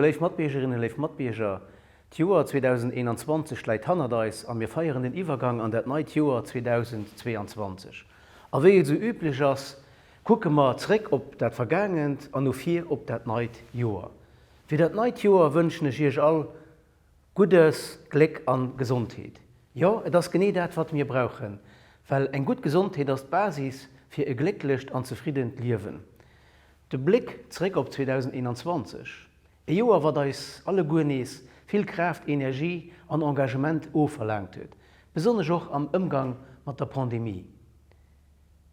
Léif Matbiergerinnen, léif Matbierger, d'Joer 2021 läit hannert eis a mir feieren den Iwwergang an dat neit Joer 2022. A wéi et esou üblech ass, kucke mer zréck op dat vergaangent an no vir op dat neit Joer. Fir dat neit Joer wënschen ech Iech all Guddes, Gléck an Gesondheet. Jo, et ass genee dat wat mir brauchen, well eng gutt Gesondheet ass d'Basis fir e glécklecht an zefriddent Liewen. De Bléck zréck op 2021, e Joer wat eis alleguer nees vill Kraaft, Energie an Engagement ofverlaangt huet, besonnesch och am Ëmgang mat der Pandemie.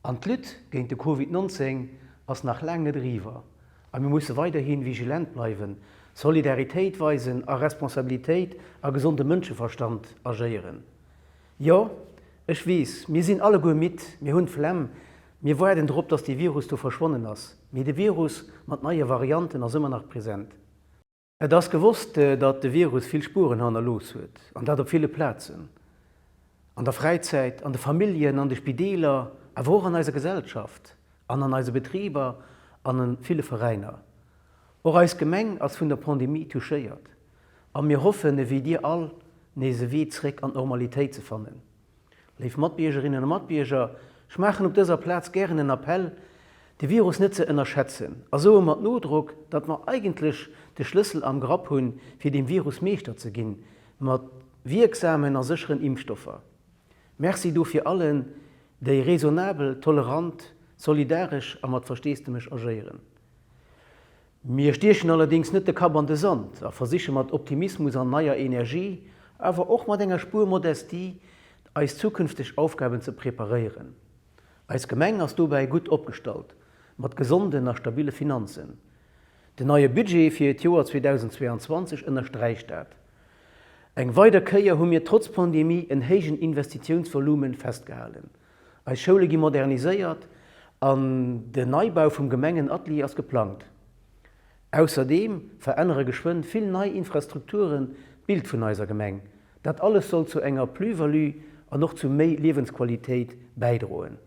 An d'Lutte géint de Covid 19 ass nach laang net eriwwer a mir musse weiderhi vigilent bleiwen, Solidaritéit weisen a Responsabilitéit a gesonde Mënscheverstand agéieren. Jo, ech weess, mir sinn alleguer midd, mir hunn d'Flemm, mir waarden drop, dass dee Virus do verschwonnen ass. Mee de Virus mat neie Varianten ass ëmmer nach present. Et ass gewosst, datt de Virus vill Spueren hannerlooss huet, an dat op ville Plazen, an der Fräizäit, an de Familljen, an de Spideeler, awer och an eiser Gesellschaft an an eise Betriber an a ville Veräiner. Och eis Gemeng ass vun der Pandemie touchéiert a mir hoffen, ewéi Dir all, nees e Wee zréck an d'Normalitéit ze fannen. Léif Matbiergerinnen a Matbierger, ech maachen op dëser Plaz gären en Appell, de Virus net ze ënnerschätzen a soe mat Nodrock, datt mer eigentlech de Schlëssel am Grapp hunn, fir deem Virus Meeschter ze ginn, mat wierksamen a sécheren Impfstoffer. Merci dofir allen, déi raisonnabel, tolerant, solidaresch a mat Versteesdemech agéieren. Mir stiechen allerdéngs net de Kapp an de Sand a versiche mat Optimismus an neier Energie, awer och mat enger Spuer Modestie, eis zukünfteg Aufgaben ze preparéieren. Eis Gemeng ass dobäi gutt opgestallt, mat gesonden a stabille Finanzen. Den neie Budget fir d'Joer 2022 ënnersträicht dat. Eng weider Kéier hu mir trotz Pandemie en héijen Investitiounsvolumen festgehalen. Eis Schoule gi moderniséiert an den Neibau vum Gemengenatelier ass geplangt. Ausserdeem verännere geschwënn vill nei Infrastrukturen d'Bild vun eiser Gemeng. Dat alles soll zu enger Plus-value an och zu méi Liewensqualitéit bäidroen.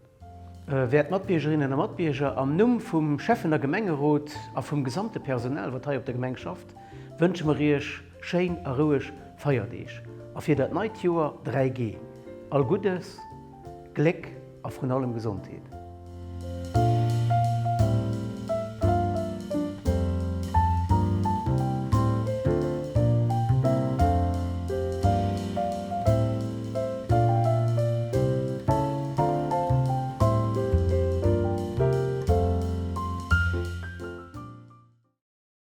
Wäert Matbiergerinnen a Matbierger, am Numm vum Schäffen a Gemengerot a vum gesamte Personal, wat hei op der Gemeng schafft, wënsche mer Iech schéin a roueg Feierdeeg a fir dat neit Joer 3G all Guddes, Gléck a vrun allem Gesondheet.